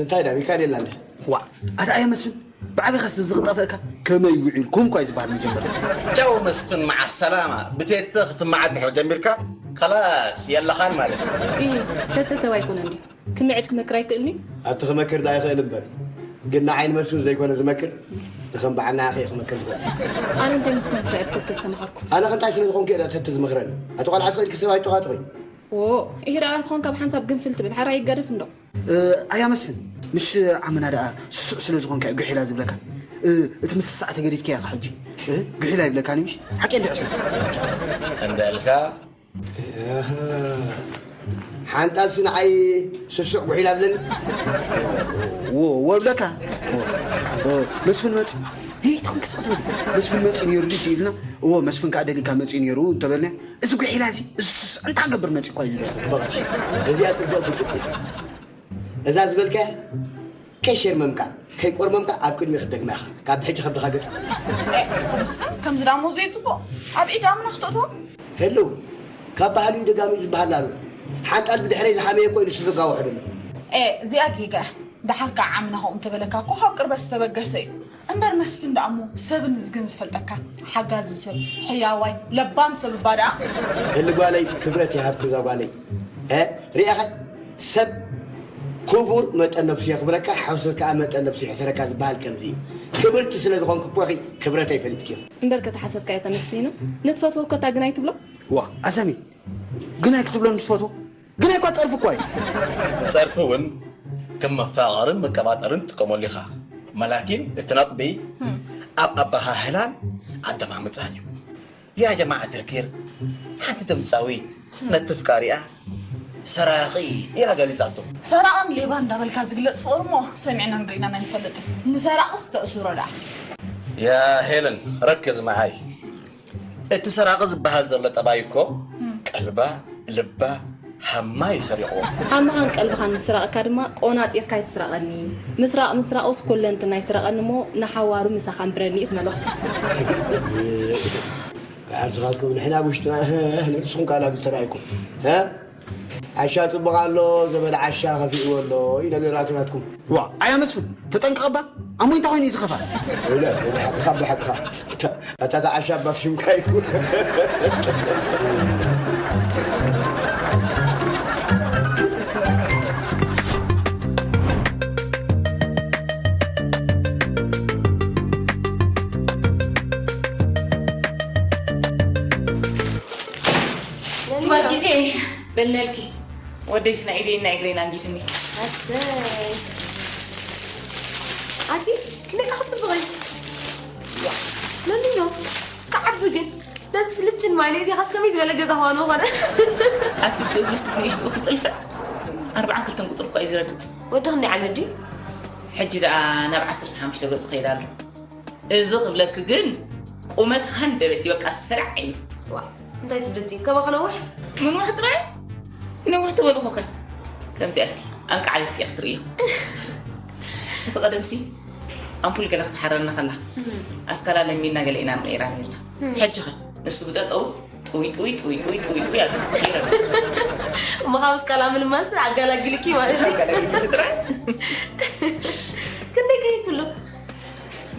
እንታይ ዳ ሚካኤል የላለ? ዋ፣ ኣታ ኣየ መስፍን፣ ብዓቢኻስ እዚ ክጠፍእካ? ከመይ ውዒልኩም እኳ እዩ ዝበሃል መጀመርታ። ቻው መስፍን፣ መዓ ሰላማ። ብቴተ ክትመዓድ ድሕሪ ጀሚርካ፣ ከላስ የለኻን ማለት እዩ። ኢሂ፣ ተተ ሰብ ኣይኮነን ድዩ? ክምዕድ ክመክር ኣይክእልን እዩ? ኣብቲ ክመክር ደኣ ይኽእል እምበር፣ ግን ንዓይ ንመስፍን ዘይኮነ ዝመክር፣ ንኸም በዓል ንዓኺ እየ ክመክር ዝኽእል። ኣነ እንታይ ምስ ኮንኩ እየ ብተተ ዝተመኸርኩ? ኣነ ከ እንታይ ስለ ዝኾንኩ እየ ደኣ ተተ ዝመኽረኒ? ኣቲ ቆልዓ ስቕ ኢልኪ ሰብ ኣይጠቓጥቒ። ዎ፣ ኢሂ ደኣ ትኾን ካብ ሓንሳብ ግንፍል ትብል፣ ሓራ ይጋደፍ እንዶ። እ፣ ኣያ መስፍን፣ ምሽ ዓመና ደኣ ስሱዕ ስለ ዝኾንካ እዩ ጉሒላ ዝብለካ። እ፣ እቲ ምስሳዕ ተገዲፍካያ ኢኻ ሕጂ። እ፣ ጉሒላ ይብለካ ንምሽ? ሓቂ እንዲ ዕስማ። እንዳልካ ሓንጣልሲ ንዓይ ስሱዕ ጉሒላ ብለኒ። ዎ፣ ወብለካ። ዎ፣ ዎ፣ መስፍን መጽ-፣ ይህ ትኹን ክስቕ ትብል። መስፍን መጽ ነይሩ ድዩ ኢልና? እዎ፣ መስፍን ከኣ ደሊካ መጽ ነይሩ እንተበልና፣ እዚ ጉሒላ እዚ፣ እዚ ስሱዕ እንታይ ገብር መጽ እኳ እዩ ዝብል። ጽብቕቲ። እዚኣ ጽብቕቲ ጭብጢ። እዛ ዝበልካያ ከይሸርመምካ፣ ከይቆርመምካ ኣብ ቅድሚ ክትደግማ ኢኻ። ካብ ብሕጂ ከብድኻ ገጽ ኣበላ። ኤ፣ ተመስገን፣ ከምዚ ዳሞ ዘይጽቡቕ ኣብ ኢድ ኣምና ክተእትዎ? ህልው፣ ካብ ባህሊኡ ደጋሚኡ ዝበሃል ኣሎ። ሓንጣል ብድሕረይ ዝሓመየ እኮ ኢሉ ስፍጋ ውሕድ ኣሎ። ኤ፣ እዚኣ ጌጋ እያ። ደሓር ከዓ ዓምና ከምኡ እንተበለካ እኮ ካብ ቅርበት ዝተበገሰ እዩ። እምበር መስፍን ደኣ እሞ ሰብን እዝግን ዝፈልጠካ፣ ሓጋዚ ሰብ፣ ሕያዋይ፣ ለባም ሰብ እባ ደኣ። ህሊ ጓለይ፣ ክብረት ይሃብኪ እዛ ጓለይ። እ፣ ሪኣኸ ሰብ ክቡር መጠን ነብሱ የኽብረካ፣ ሓሶት ከኣ መጠን ነብሱ ይሕሰረካ ዝበሃል ከምዚ እዩ። ክብርቲ ስለ ዝኾንኪ እኮ ኢኺ ክብረተይ ፈሊጥክዮ። እምበር ከተሓሰብካዮ ተመስፊኑ፣ ንትፈትዎ እኮ እታ ግን ኣይትብሎ። ዋ፣ ኣሰሚ፣ ግን ኣይክትብሎ ንትፈትዎ? ግን ኣይኳ ጸርፊ እኮ እዩ። ጸርፊ እውን ከም መፋቐርን መቀባጠርን ትጥቀመሉ ኢኻ። መላኪን እቲ ነጥቢ ኣብ ኣበሃህላን ኣደማምጻን እዩ። ያ ጀማዓ ትርኪር፣ ሓንቲ ድምጻዊት ነቲ ፍቃሪኣ ሰራቂ ኢላ ገሊጻቶ። ሰራቕን ሌባ እንዳበልካ ዝግለጽ ፍቕሪ እሞ ሰሚዕናን ርኢናን ኣይንፈልጥን። ንሰራቕስ ተእስሮ ደኣ። ያ ሄለን፣ ረክዝ መዓይ። እቲ ሰራቂ ዝበሃል ዘሎ ጠባይ እኮ ቀልባ፣ ልባ፣ ሃማ እዩ ሰሪቕዎ። ሃማኻን ቀልብኻን ምስ ሰራቕካ ድማ ቆናጢርካ ኣይትስረቐኒ። ምስራቕ ምስራቑስ ኩለንትና ይስረቐኒ እሞ ንሓዋሩ ምሳኻ ኣንብረኒ እዩ እቲ መልእኽቲ። ዓርስኻትኩም ንሕና ኣብ ውሽጥና ንርስኹም ካልኣት ዝተራእይኩም። እ? ዓሻ ጽቡቕ ኣሎ፣ ዘበለ ዓሻ ከፊእዎ ኣሎ እዩ ነገራቱ ናትኩም። ዋ፣ ኣያ መስፍን፣ ተጠንቀቐባ። ኣሞ እንታይ ኮይኑ እዩ ዝኸፋ? ወላ፣ ወላ፣ ሓቅኻ፣ ብሓቅኻ። ኣታ፣ ኣታ፣ ኣታ ዓሻ ኣባት ሽምካ እዩ። ግዜ በልነልኪ። ወደይ ስና ኢደይ እና እግረይን ኣንጊፍኒ። ኣሰይ። ኣቲ፣ ክንደይ ከኣ ክትጽብቒ። ያ፣ ሎሚ ዶ? ክዓቢ ግን። ነዚ ስልችን ማይነይ እዚኻስ ከመይ ዝበለ ገዛ ኳኑ ኾነ? ኣቲ ትብልስ ንእሽቶ ክጽልፍዕ። ኣርብዓን ክልተን ቁጽሪ እኳ እዩ ዝረግጽ። ወዲ ክንደይ ዓመት ድዩ? ሕጂ ደኣ ናብ ዓሰርተ ሓሙሽተ ገጹ ከይዳ ኣሎ። እዚ ክብለኪ ግን ቁመት ሃንደበት እዩ፣ በቃ ስራዕ እዩ። ዋ፣ እንታይ ትብልቲ? ከማኺ ነውሕ? ምንዋሕ ጥራይ? ይነውሕ ተበልኹ ከ? ከምዚ ኣልኪ፣ ኣንቃዕ ኢልኪ ኢኺ ትርእዮ። እቲ ቀደምሲ ኣምፑል ገለ ክትሓረልና ከላ፣ ኣስካላ ለሚንና ገለ ኢና ንቕይራ ነይርና። ሕጂ ኸ ንሱ ብጠጠው ጥውይ ጥውይ ጥውይ ጥውይ ጥውይ ጥውይ ኣብ ገጽ ይረአ። እሞ ካብ ኣስካላ ምልማስ ኣገላግልኪ ማለት እዩ። ኣገላግልኪ ጥራይ። ክንደይ ከ ይክሉ?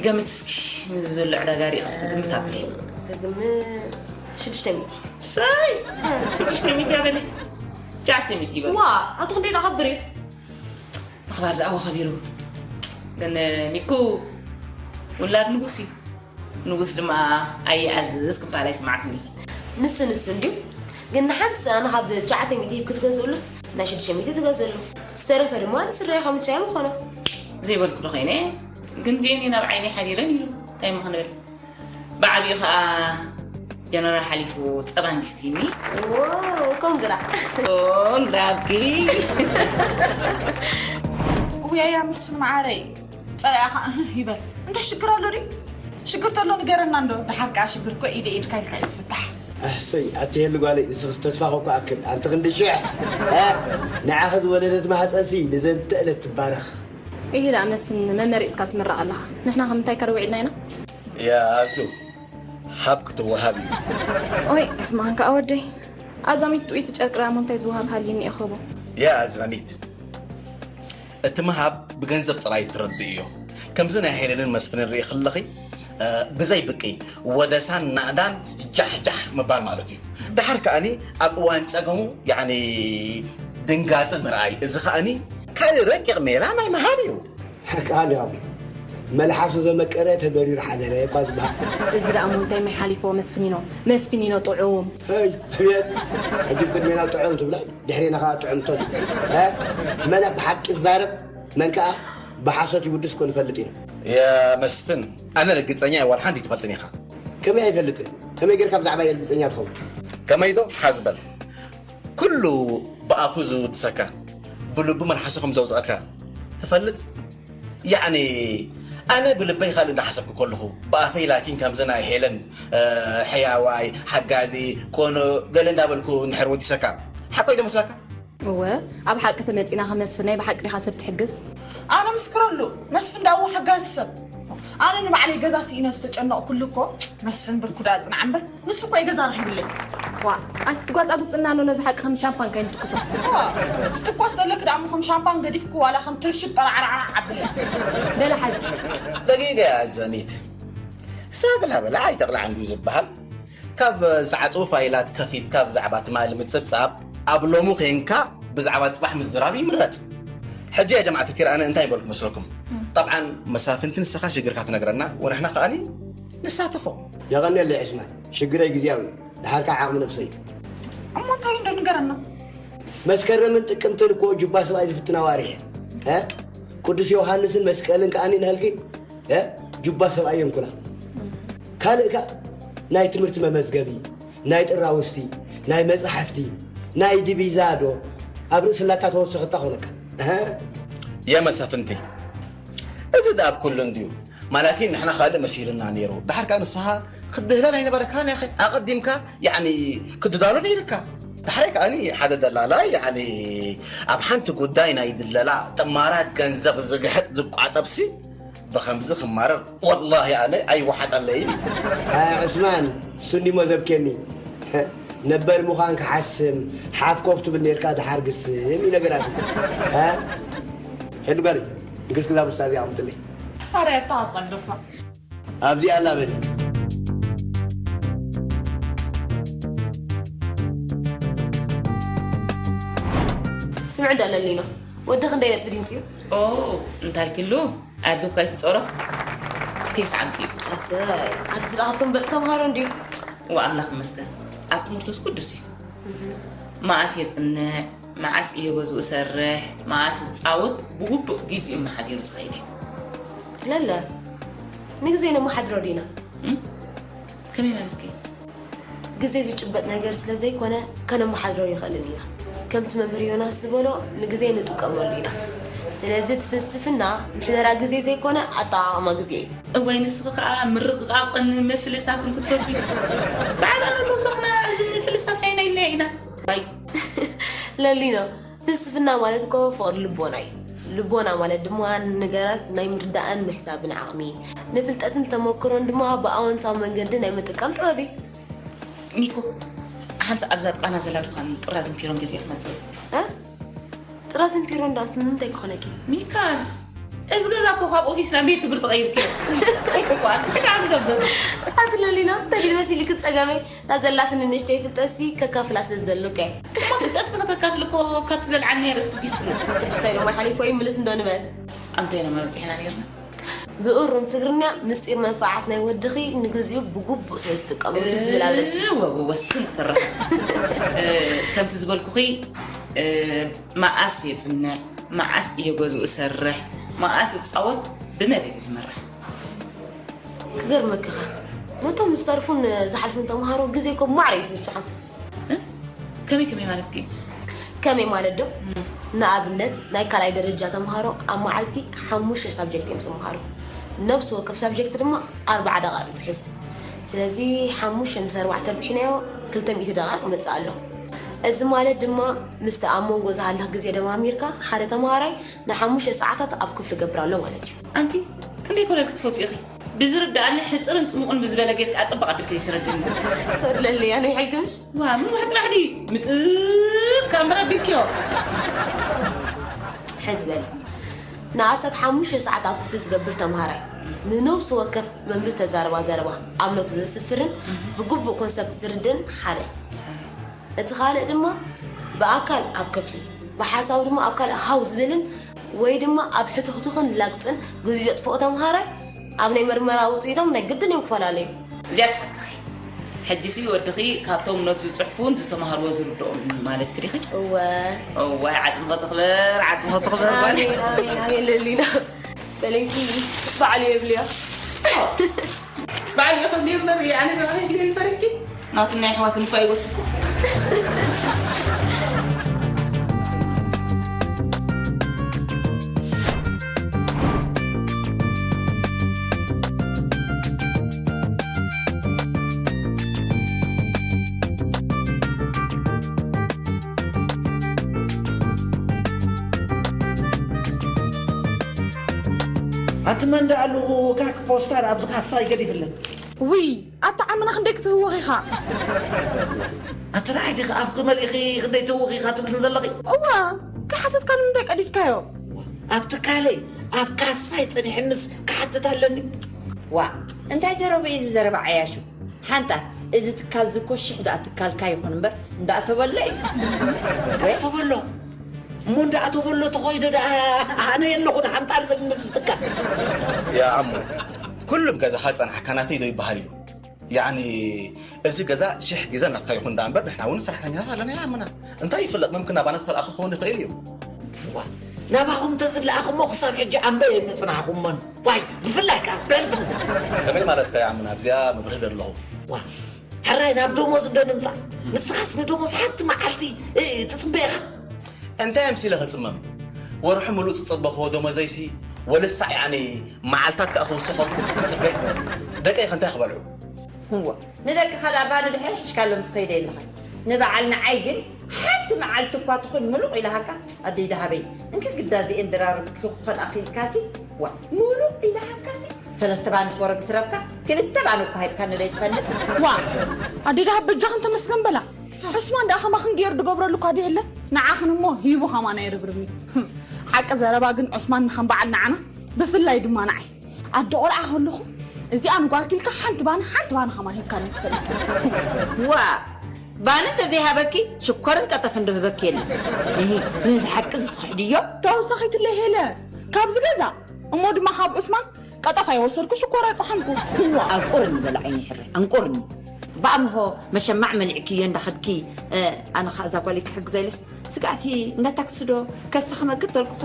ገምት እስኪ፣ ምስ ዘሎ ዕዳጋ ርኢኺ እስኪ ግምት ኣብሊ። ክግምት ሽዱሽተ ሚእቲ። ሳይ! ሽዱሽተ ሚእቲ ኣበለ። ትሽዓተ ሚእቲ ይበል። ዋ፣ ኣቱ ክንደይ ደኣ ከብር እዩ? ምኽባር ደኣ ከቢሩ። ግን ሚኩ ውላድ ንጉስ እዩ። ንጉስ ድማ ኣይኣዝዝ ክበሃል ኣይስማዕክን እዩ። ንሱ ንሱ እንድዩ። ግን ንሓንቲ ሰኣን ካብ ትሽዓተ ሚእቲ ሂብኪ ትገዝእሉስ ናይ ሽዱሽተ ሚእቲ ትገዝእሉ። ዝተረፈ ድማ ንስረየ ከም ቻይ ምኾኖ። ዘይበልኩ ዶ ኸይነ? ግን ዜኒ ናብ ዓይኒ ሓዲረን ኢሉ። እንታይ እሞ ክንብል? ብዓቢኡ ኸኣ ጀነራል ሓሊፉ ጸባ እንዲስቲኒ። ዎ፣ ኮንግራ። ኮንግራ ኣብኪ። ውያያ መስፍን መዓረይ፣ ጸላኢኻ እህ ይበል። እንታይ ሽግር ኣሎ ድዩ? ሽግር ተሎ ንገረና እንዶ። ደሓር ከኣ ሽግር እኮ ኢደ ኢድካ ኢልካ እዩ ዝፍታሕ። ኣሰይ፣ ኣቲ ሄሉ ጓለይ፣ ንስኽስ ተስፋ ኮኳ ኣክል። ኣንቲ ክንዲ ሽሕ፣ እ? ንዓኺ ዝወለደት ማህጸንሲ ንዘንተ ዕለት ትባረኽ። ኢሂ ደኣ መስፍን፣ መመሪጽካ ትምረቕ ኣለኻ። ንሕና ከ ምንታይ ከ ውዒልና ኢና? ያ ኣዙ፣ ሃብ ክትወሃብ እዩ። ኦይ፣ እስማዕን ከኣ ወደይ። ኣዛሚት ጥዊቲ ጨርቂ ደኣ እሞ እንታይ ዝወሃብ ሃልይኒ እየ ክህቦ? ያ ኣዛሚት፣ እቲ ምሃብ ብገንዘብ ጥራይ ዝረድእ እዩ። ከምዚ ናይ ሄለንን መስፍንን ርኢ ከለኺ፣ እ፣ ብዘይ ብቂ ወደሳን ናእዳን ጃሕጃሕ ምባል ማለት እዩ። ደሓር ከኣኒ ኣብ እዋን ጸገሙ፣ ያዕኒ፣ ድንጋጸ ምርኣይ፣ እዚ ከኣኒ ካልእ ረቂቕ ሜላ ናይ ምሃብ እዩ። ሓቃ ድያም መልሓሱ ዘመቀረ ተደሪሩ ሓደረ እኳ ዝበሃል። እዚ ደኣ እሞ እንታይ ማይ ሓሊፍዎ መስፍኒኖ፣ መስፍኒኖ ጥዑም። ይ ቤት ሕጂ ቅድሜና ጥዑም ትብላ ድሕሬና ከዓ ጥዑምቶ ትብል። እ? መን ብሓቂ ዝዛረብ መን ከዓ ብሓሶት ይውድስ እኮ ንፈልጥ ኢና። የመስፍን ኣነ ርግፀኛ እየ ዋላ ሓንቲ ኣይትፈልጥን ኢኻ። ከመይ ኣይፈልጥን? ከመይ ጌርካ ብዛዕባ እየ ርግፀኛ ትኸውን? ከመይ ዶ ሓዝበል ኩሉ ብኣፉ ዝውድሰካ ብልቡ መልሓሱ ከም ዘውፅኣካ ትፈልጥ? ያዕኒ ኣነ ብልበይ ካልእ እንዳሓሰብኩ ከለኹ ብኣፈይ ላኪን ከምዚ ናይ ሄለን ሕያዋይ ሓጋዚ ቆኖ ገለ እንዳበልኩ እንድሕር ወዲሰካ ሓቆይ ዶ መስላካ? እወ ኣብ ሓቂ ተመፂና ከመስፍን ናይ ብሓቂ ዲኻ ሰብ ትሕግዝ? ኣነ ምስክረሉ መስፍን ዳኡ ሓጋዚ ሰብ ኣነ ንባዕለይ ገዛ ስኢነ ዝተጨነቕኩሉ እኮ መስፍን ብርኩ ዳ ፅንዓ እምበር ንሱ እኮ እዩ ገዛ ረኺብለይ። ዋእ ኣንቲ ትጓፃጉፅና ኣሎ ነዚ ሓቂ ከም ሻምፓን ከይንትኩሶ። ዋ ስትኮስ ዘለኪ ደኣ እሞ ከም ሻምፓን ገዲፍኪ ዋላ ከም ትርሽት ጠራዕራዕራዕ ኣብልያ። በለ ሓዚ ደቂቀ እያ ዘኒት ሳብላ በላ ኣይተቕላዕ እንድዩ ዝበሃል። ካብ ዝዓጽዉ ፋይላት ከፊትካ ብዛዕባ ትማሊ ምጽብጻብ ኣብ ሎሚ ኬንካ ብዛዕባ ጽባሕ ምዝራብ ይምረጽ። ሕጂ ያ ጀማዓ ተኪር ኣነ እንታይ በልኩ መስለኩም? ጠብዓን መሳፍንቲ ንስኻ ሽግርካ ትነግረና ወንሕና ከኣኒ ንሳተፎ። የቐንየለይ ዕስማን ሽግረይ ግዝያዊ እዩ ድሓር ከዓ ዓቕሚ ነብሰይ እዩ። እሞ እንታይ እንዶ ንገረና። መስከረምን ጥቅምትን እኮ ጁባ ሰብኣይ ዝፍትና ዋርሕ እየ። እ? ቅዱስ ዮሃንስን መስቀልን ከኣኒ ንሀልኪ እ? ጁባ ሰብኣይ የንኩና። ካልእ ከ ናይ ትምህርቲ መመዝገቢ፣ ናይ ጥራውስቲ፣ ናይ መጻሕፍቲ፣ ናይ ዲቪዛ ዶ ኣብ ርእሲ ላታ ተወሰኸታ ኾነካ። እሀ። የመሳፍንቲ እዚ ደኣ ኣብ ኩሉ እንድዩ። ማላኪ ንሕና ካልእ መሲልና ነይሩ። ድሓር ከኣ ንስኻ ክትድህለን ኣይነበረካን ያኸ። ኣቐዲምካ ያዕኒ ክትዳሎ ነይርካ። ዳሕራይ ከኣኒ ሓደ ደላላይ ያዕኒ ኣብ ሓንቲ ጉዳይ ናይ ድለላ ጥማራት ገንዘብ ዝግሕጥ ዝቋጠብሲ ብኸምዚ ክማረር ወላሂ ኣነ ኣይወሓጠለይን እዩ። ኣያ ዑስማን ሱንዲሞ ዘብኬኒ ነበር ምዃን ክሓስም ሓፍ ኮፍ ትብል ነርካ ድሓር ግስም እዩ ነገራት እ? ሄሉ ጋሪ ንግስ ክዛ ቡስታ እዚኣ ኣምጥለይ ኣረ ተዋፀግፋ ኣብዚኣ ኣላ በሊ ስምዕ እንዳ ለሊኖ ወዲ ክንደይ ነጥቢ ድምፅዩ እንታይ ክሉ ኣድግብ ካልቲ ጾሮ ቴስ ዓምጺ ኣሰይ ኣቲ ዝዳ ካብቶም በጥ ተምሃሮ እንድዩ ወኣምላኽ ይመስገን ኣብ ትምህርቱስ ቅዱስ እዩ መዓስ የጽንዕ መዓስ እየ ገዝኡ እሰርሕ መዓስ እጻወት ብግቡእ ግዚኡ መሓዲሩ ዝኸይድ እዩ ለለ ንግዜ ነመሓድሮ ዲና ከመይ ማለትኪ ግዜ ዝጭበጥ ነገር ስለ ዘይኮነ ከነመሓድሮ ኣይንኽእልን ኢና። ከምቲ መምህር ዮናስ ዝበሎ ንግዜ ንጥቀመሉ ኢና። ስለዚ እቲ ፍልስፍና ምሕደራ ግዜ ዘይኮነ ኣጠቓቕማ ግዜ እዩ። እዋይ ንስኺ ከኣ ምርቕቓቕን ምፍልሳፍን ክትፈትዊ። ባዕልና ተውሳኽና እዚ ምፍልሳፍ ኣይናይለያ ኢና። ባይ። ለሊኖ ፍልስፍና ማለት እኮ ፍቕሪ ልቦና እዩ። ልቦና ማለት ድማ ንነገራት ናይ ምርዳእን ምሕሳብን ዓቕሚ፣ ንፍልጠትን ተመክሮን ድማ ብኣወንታዊ መንገዲ ናይ ምጥቃም ጥበብ እዩ። ሚኮ፣ ሓንሳእ ኣብዛ ጥቓና ዘላ ድኳን ጥራዝን ፒሮን ገዚአ ክመጽእ። እ? ጥራዝን ፒሮን ደኣ ንምንታይ ክኾነኪ? ሚካል፣ እዚ ገዛ እኮ ካብ ኦፊስ ናብ ቤት ትምህርቲ ቀይርክዮ። እንታይ ደኣ ንገብር? ኣቲ ለሊና፣ እንታይ ድዩ መሲልኪ ጸገመይ? እታ ዘላትኒ ንእሽተይ ፍልጠትሲ ከካፍላ ስለ ዝደለኩ እየ። እሞ ፍልጠትኪ ከተካፍሊ እኮ ካብቲ ዘልዓልናዮ ርእሲ ቢስ ትብል። ሕጂ እንታይ ደሞ ሓሊፉ ይምልስ እንዶ ንበል። ኣንታይ ኢና መብጺሕና ኔርና? ብእሩም ትግርኛ ምስጢር መንፍዓት ናይ ወድኺ ንግዚኡ ብጉቡእ ስለ ዝጥቀመሉ ዝብል ኣርእስቲ። እወ ወስን ክረኽ ከምቲ ዝበልኩኺ መዓስ የጽንዕ፣ መዓስ እየ ገዝኡ እሰርሕ፣ መዓስ እጻወት ብመደብ እዩ ዝምራሕ። ክገርመክኻ ነቶም ዝተርፉን ዝሓልፉን ተምሃሮ ግዜ እኮ ብማዕረ እዩ ዝብጽሖም። ከመይ ከመይ ማለት ግን? ከመይ ማለት ዶ? ንኣብነት ናይ ካልኣይ ደረጃ ተምሃሮ ኣብ መዓልቲ ሓሙሽተ ሳብጀክት እዮም ዝምሃሩ። ነብሲ ወከፍ ሳብጀክት ድማ ኣርባዓ ደቓቕ እዩ ዝሕዝ። ስለዚ ሓሙሽተ ምስ ኣርባዕተ ኣርቢሕናዮ ክልተ ሚእቲ ደቓቕ ይመጽእ ኣሎ። እዚ ማለት ድማ ምስቲ ኣብ መንጎ ዝሃልኽ ግዜ ደማሚርካ ሓደ ተምሃራይ ንሓሙሽተ ሰዓታት ኣብ ክፍሊ ይገብር ኣሎ ማለት እዩ። ኣንቲ ክንደይ ኮለል ክትፈትዊ ኢኺ? ብዝርድኣኒ ሕጽርን ጽሙቕን ብዝበለ ጌርኪ ኣጸብቕ ኣቢልኪ ዘይተረድእኒ። ሰድለለይ ኣነ ይሕልግምሽ። ዋእ ምውሕ ጥራሕ ድዩ? ምጥጥ ከኣ እምበር ኣቢልክዮ። ሕዚ በሊ ንኣስታት ሓሙሽተ ሰዓት ኣብ ክፍሊ ዝገብር ተምሃራይ፣ ንነብሲ ወከፍ መምህር ተዛረባ ዘረባ ኣብ ኖቱ ዘስፍርን ብግቡእ ኮንሰፕት ዝርድእን ሓደ። እቲ ካልእ ድማ ብኣካል ኣብ ክፍሊ፣ ብሓሳብ ድማ ኣብ ካልእ ሃው ዝብልን ወይ ድማ ኣብ ሕትኽትኽን ላግጽን ግዜ ዘጥፍኦ ተምሃራይ ኣብ ናይ ምርመራ ውጽኢቶም ናይ ግድን እዮም ክፈላለዩ። እዚኣ ስሓቅኺ። ሕጂሲ ወድኺ ካብቶም ኖት ዝጽሕፉን ዝተምሃርዎ ዝርድኦም እዩ ማለትኪ ዲኺ? እወ። እዋይ፣ ዓጽምኺ ትኽበር፣ ዓጽምኺ ትኽበር ጓል። ኣሜን፣ ኣሜን፣ ኣሜን። ለሊና በለንኪ፣ ባዕሉ የብልዮ። ባዕሉ ይኹን እምበር፣ ኣነ ረኺብኒ ፈሪሕኪ። ናቱን ናይ ኣሕዋትን እኳ ይወስድኩ። ኣቲ መን ደኣ ኣለኹ ካክ ፖስታር ኣብዚ ካሳይ ገዲፍለን። ውይ፣ ኣታ ዓምና ክንደይ ክትህወኽ ኢኻ? ኣቲ ንዓይ ዲኺ ኣፍኪ መሊእኺ ክንደይ ትህውኺ ኢኻ ትብልን ዘለኺ? እዋ፣ ከይሓተትካ ንምንታይ ቀዲድካዮ? ኣብ ትካለይ፣ ኣብ ካሳይ ጸኒሕንስ ክሓትት ኣለኒ። ዋ፣ እንታይ ዘረባ እዩ እዚ ዘረባ ዓያሹ? ሓንጣ፣ እዚ ትካል እዚ እኮ ሽሕ ደኣ ትካልካ ይኹን እምበር፣ እንዳእተወሎ እዩ። እንዳእተወሎ? እሞ እንዳእተወሎ ተኾይደ ደኣ ኣነ የለኹን ሓንጣ ልበል ንብዚ ትካል። ያ ዓሞ፣ ኩሉም ገዛኻ ዝጸናሕካ ናተይ ዶ ይበሃል እዩ? ያዕኒ፣ እዚ ገዛ ሽሕ ግዜ ናትካ ይኹን ደኣ እምበር፣ ንሕና እውን ሰራሕተኛታት ኣለና ያ ዓምና። እንታይ ይፍለጥ፣ መምክን ናባና ዝተለኣኸ ክኸውን ይኽእል እዩ። ዋ፣ ናባኹም ተዝለኣኽ እሞ ክሳብ ሕጂ ኣንበ የምጽናሕኹሞን። ዋይ፣ ብፍላይ ከኣ በልፍ ንስኻ። ከመይ ማለትካ ያ ዓምና? ኣብዚኣ መብርሂ ዘለኹ። ዋ፣ ሕራይ ናብ ደሞዝ እንዶ ንምጻእ። ንስኻስ ንደሞዝ ሓንቲ መዓልቲ፣ እ፣ ትጽበ ኢኻ። እንታይ ኣምሲለ ክጽመም? ወርሒ ምሉእ ዝጸበኽዎ ደሞዘይሲ ወልሳዕ ያዕኒ መዓልታት ከኣ ክውስኸሉ ትጽበ? ደቀይ ከ እንታይ ክበልዑ? እዋ፣ ንደቅኻ ደኣ ባዶ ድሕሪ ሒሽካሎም ትኸይድ የለኻ። ንበዓል ንዓይ ግን ሓንቲ መዓልቲ እኳ ትኹን ምሉቕ ኢልሃካ፣ ኣደይ ደሃበይ፣ እንካ ግዳ እዚኤን ድራርብኪ ክኾን ኣኺልካሲ፣ ዋ፣ ምሉቕ ኢልሃካሲ፣ ሰለስተ ባንስ ወረግ ትረፍካ፣ ክልተ ባን እኳ ሂብካኒ ዶ ይትፈልጥ? ዋ፣ ኣደይ ደሃብ በጃኽን ተመስገን በላ። ዑስማን ደኣ ከማኽን ገይሩ ድገብረሉ እኳ ድየለ? ንዓኽን እሞ ሂቡ ከማን ኣይርብርብን እዩ። ሓቂ ዘረባ ግን ዑስማን ንኸም በዓል ንዓና፣ ብፍላይ ድማ ንዓይ። ኣደ ቆልዓ ከለኹ፣ እዚኣ ንጓልኪ ኢልካ ሓንቲ ባኒ፣ ሓንቲ ባኒ ከማን ሂብካኒ ትፈልጥ። ዋ፣ ባኒ እንተዘይሃበኪ፣ ሽኮርን ቀጠፍን ዶ ህበኪ የለን። እሂ፣ ነዚ ሓቂ እዚ ትኽሕድዮ? ተወሳኺትለይ ሄለ፣ ካብዚ ገዛ፣ እሞ ድማ ካብ ዑስማን ቀጠፍ ኣይወሰድኩ፣ ሽኮር ኣይቆሓምኩ። ዋ። ኣንቁርኒ በል ዓይኒ ሕረ፣ ኣንቁርኒ። ብኣምሆ መሸማዕ መሊዕክዮ እንዳኸድኪ፣ እ፣ ኣነ ኸኣ እዛ ጓለይ ክሕግዛ ኢለስ፣ ስጋእቲ እንዳ ታክሲ ዶ ከሰኽመኪ ተልኩኺ።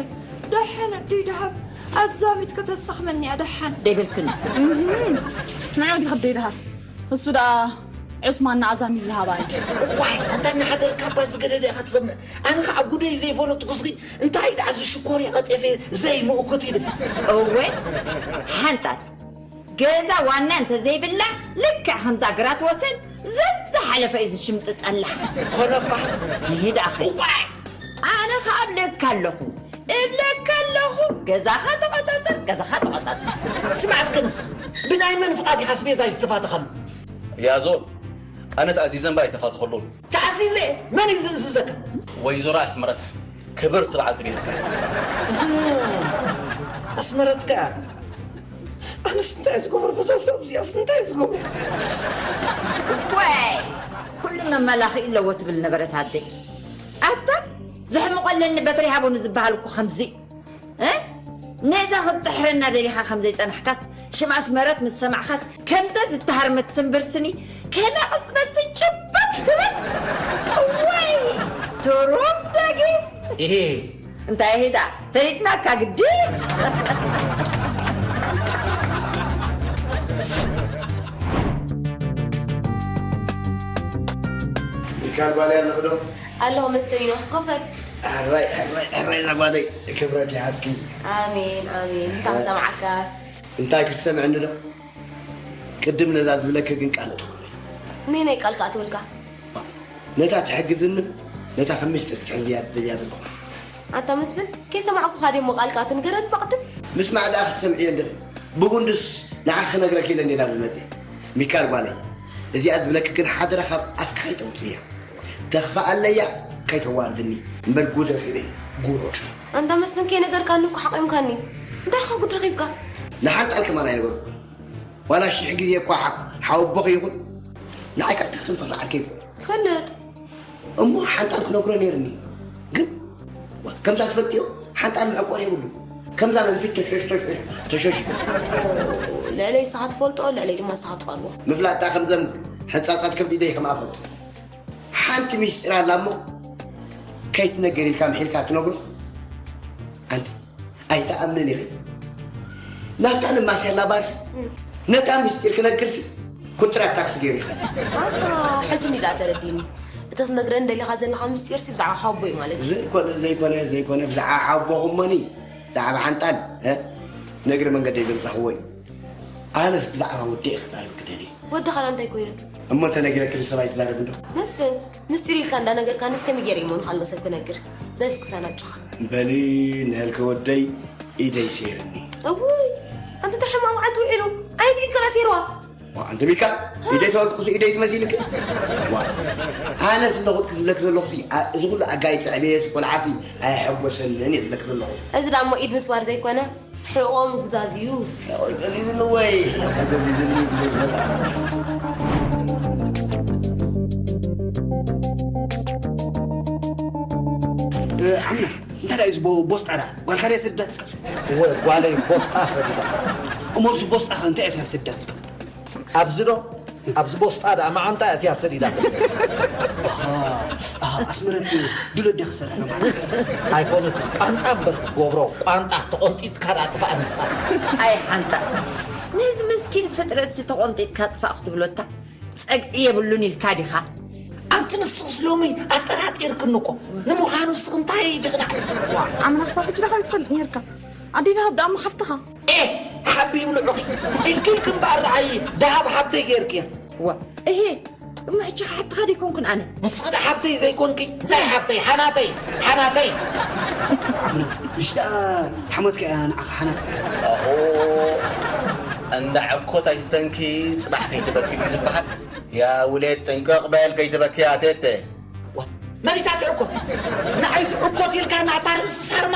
ደሓን ኣደይ ደሃብ፣ ኣዛሚት ከተሰኽመኒ እያ ደሓን ደይበልክኒ። እህም፣ ንዑ ዲኺ ኣደይ ደሃብ። እሱ ደኣ ዑስማን ንኣዛሚት ዝሃባ እንዲ። እዋይ፣ ኣንታ እናሓደርካ እባ ዝገደደ ኢኻ ትሰምዕ። ኣነ ኸኣ ጉደይ ዘይፈለጥኩ እስኺ እንታይ ደኣ እዚ ሽኮር ቀጤፌ ዘይምእኩት ይብል። እወ፣ ሓንታት ገዛ ዋና እንተዘይብላ፣ ልክዕ ከምዛ ግራት ወሰን ዘዝሓለፈ እዩ ዝሽምጥጠላ። ኮነ እባ። ይሄ ደኣ ኸ-፣ እዋይ! ኣነ ኸኣ እብለካ ኣለኹ፣ እብለካ ኣለኹ፣ ገዛኻ ተቖጻጸር፣ ገዛኻ ተቖጻጸር። ስማዕ እስከ ንስኻ፣ ብናይ መን ፍቓድ ኢኻ ኣስቤዛ ዝተፋተኻሉ? ያዞን፣ ኣነ ተኣዚዘ እምበር ኣይተፋተኸሉን። ተኣዚዘ? መን እዩ ዝእዝዘካ? ወይዘሮ ኣስመረት፣ ክብርቲ በዓልቲ ቤትካ። ኣስመረት ከኣ? ኣነስ እንታይ ዝገብር፣ በዛ ሰብ እዚኣስ እንታይ ዝገብር? ወይ፣ ኩሉ መመላኽዒ ኣለዎ ትብል ነበረት ኣደይ። ኣታ፣ ዘሕምቖ ኣለኒ በትሪ ሃቡኒ ዝበሃል እኮ ከምዚ እዩ። እ? ነዛ ክትጥሕረና ደሊኻ ከም ዘይጸናሕካስ፣ ሽም ኣስመረት ምስ ሰማዕካስ፣ ከምዛ ዝተሃርመት ስምብር ስኒ፣ ከመ ቅጽበት ስጭበት ትብል። እዋይ! ትሩፍ ደጊ! እሄ! እንታይ ሄዳ? ፈሊጥናካ ግዲ! ሚካል ባልያ ኣለኽዶ? ኣለኹ መስፍን ኢኖ፣ ኮፈል። ሕራይ፣ ሕራይ፣ ሕራይ እዛ ጓለይ፣ ክብረት ይሃብኪ። ኣሜን፣ ኣሜን። እንታይ ክሰምዓካ? እንታይ ክትሰምዕኒ ዶ? ቅድም ነዛ ዝብለኪ ግን ቃል እተውለይ። ነየናይ ቃል ከኣ ትብልካ? ነታ ትሕግዝንን ነታ ከም ሚስጥር ክትሕዝያ ትደልያ ዘለኹ። ኣታ መስፍን፣ ከይሰማዕኩኻ ድየ እሞ ቃል ከኣ ትንገረኒ ብቕድም? ምስማዕ ደኣ ክትሰምዕዮ እንዲኺ። ብጉንዱስ ንዓኺ ክነግረኪ ኢለ እንዲና ዝመጽእ። ሚካል ጓለይ፣ እዚኣ ዝብለኪ ግን ሓደራ ካብ ኣፍኪ ከይተውጽእያ። ተኽፍኣለያ ከይተዋርድኒ እምበር ጉድ ረኺበ። ጉድ። ኣንታ መስፍን ከይነገርካኒ እኮ ሓቒምካኒ። እንታይ ኢኻ ጉድ ረኺብካ? ንሓንጣል ከማን ኣይነገርኩን። ዋላ ሽሕ ግዜ እኳ ሓ-፣ ሓወቦኺ ይኹን። ንዓይ ከዓ ትኽትንፈስ ዓርከይ እኮ። ፈልጥ። እሞ ሓንጣል ክነግሮ ነይርኒ። ግን ዋ፣ ከምዛ ትፈልጥዮ ሓንጣል መዕቆር የብሉ። ከምዛ መንፊት ተሸሽ፣ ተሸሽ፣ ተሸሽ። ልዕለይ ንስኻ ትፈልጦ፣ ልዕለይ ድማ ንስኻ ትቐርቦ። ምፍላጥ ደኣ ከምዘም ሕንጻጻት ከብዲ ደይ ከምኣ ፈልጦ። ሓንቲ ሚስጢር ኣላ እሞ ከይትነገር ኢልካ ምሒልካ ትነግሮ። ኣንቲ ኣይትኣምንን ኢኺ። ናብታ ንማስያላ ባርስ ነታ ሚስጢር ክነግርሲ ኩንትራት ታክሲ ገይሩ ይኸድ። ኣሃ፣ ሕጂ እንዲ ደኣ ተረዲኒ። እቲ ክትነግረኒ ደሊኻ ዘለኻ ምስጢርሲ ብዛዕባ ሓቦ እዩ ማለት እዩ። ዘይኮነ፣ ዘይኮነ፣ ዘይኮነ፣ ብዛዕባ ሓቦኹም እሞኒ፣ ብዛዕባ ሓንጣል፣ እ? ነግሪ መንገደይ ዘምጻኽዎ እዩ። ኣነስ ብዛዕባ ወደይ ክዛረብ ክደሊ። ወድኻ እንታይ ኮይኑ? እሞ እንተነጊረኪ ንሰብ ኣይትዛረቢ እንዶ? መስፍን፣ ምስጢር ኢልካ እንዳነገርካንስ ከመይ ገይረ እሞ ንኻልእ ሰብ ክነግር? በስ ክሳን ኣጆኻ። በሊ ንህልከ ወደይ ኢደይ ሴርኒ። እውይ፣ ኣንተ እንታይ ሕማቕ መዓልቲ ውዒሉ? ኣየት ኢድካ ኣሲርዋ? ዋ፣ ኣንተ ሚካ፣ ኢደይ ተወልቅሱ ኢደይ ትመሲልክ? ዋ፣ ኣነስ እንዶ ቁጥቂ ዝብለክ ዘለኹ ሲ፣ ኣ-፣ እዚ ኩሉ ኣጋይ ጽዕቤስ ቆልዓሲ ኣየሐጎሰንን እየ ዝብለክ ዘለኹ። እዚ ደኣ እሞ ኢድ ምስባር ዘይኮነ፣ ሕቖ ምጉዛዝ እዩ። ሕቖ ገዚዝኒ ወይ? ሕቖ ገዚዝኒ ብዘይ ዘላ። እ፣ ዓምና፣ እንታይ ደኣ እዩ እዚ ቦ-፣ ቦስጣ ደኣ? ጓልካ ድያ ሰዲዳትካ? እወ፣ ጓለይ ቦስጣ ሰዲዳ። እሞ እዚ ቦስጣ ከ እንታይ እያ ሰዲዳትካ? ኣብዚ ዶ? ኣብዚ ቦስጣ ደኣ መዓንጣ እያ እቲያ ሰዲዳትካ። ኣሃ፣ ኣሃ፣ ኣስመረት ድሎ ድያ ክሰርሕ ነው ማለት እዩ። ኣይኮነትን፣ ቋንጣ እምበር ክትገብሮ፣ ቋንጣ ተቖንጢጥካ ደኣ ጥፋእ ንስኻ። ኣይ ሓንጣ፣ ነዚ መስኪን ፍጥረትሲ ተቖንጢጥካ ጥፋእ ክትብሎ እታ ጸግዒ የብሉን ኢልካ ዲኻ? ኣንቲ ንስኽስ ሎሚ ኣጠራጢርክኒ እኮ። ንምዃኑ ንስኺ እንታይ ድኽዳዕ? ዋ፣ ኣምና ክሳብ ሕጂ ዳኻ ይትፈልጥ ነይርካ። ኣዲ ደሃብ ደኣ እሞ ሓፍትኻ። ኤ፣ ሓቢ ይብልዑኺ። ኢልኪ ኢልኪ እምበኣር ደዓይ ደሃብ ሓብተይ ገይርክያ። ዋ፣ እሄ፣ እሞ ሕጂ ሓብትኻ ደይኮንኩን ኣነ? ንስኺ ዳ ሓብተይ ዘይኮንኪ? እንታይ ሓብተይ? ሓናተይ፣ ሓናተይ። ምሽ ደኣ ሓሞትካ እያ ንዓኻ ሓናትካ። ኣሆ፣ እንዳ ዕኮት ኣይትተንኪ፣ ጽባሕ ከይትበኪ ድዩ ዝበሃል? ያ ውሌት ጥንቅቕ በል ከይትበኪ ኣቴቴ። ዋ፣ መን እዩ እታ ዝዕኮት? ንዓይ ዝዕኮት ኢልካ ናታ ርእሲ ሳርማ?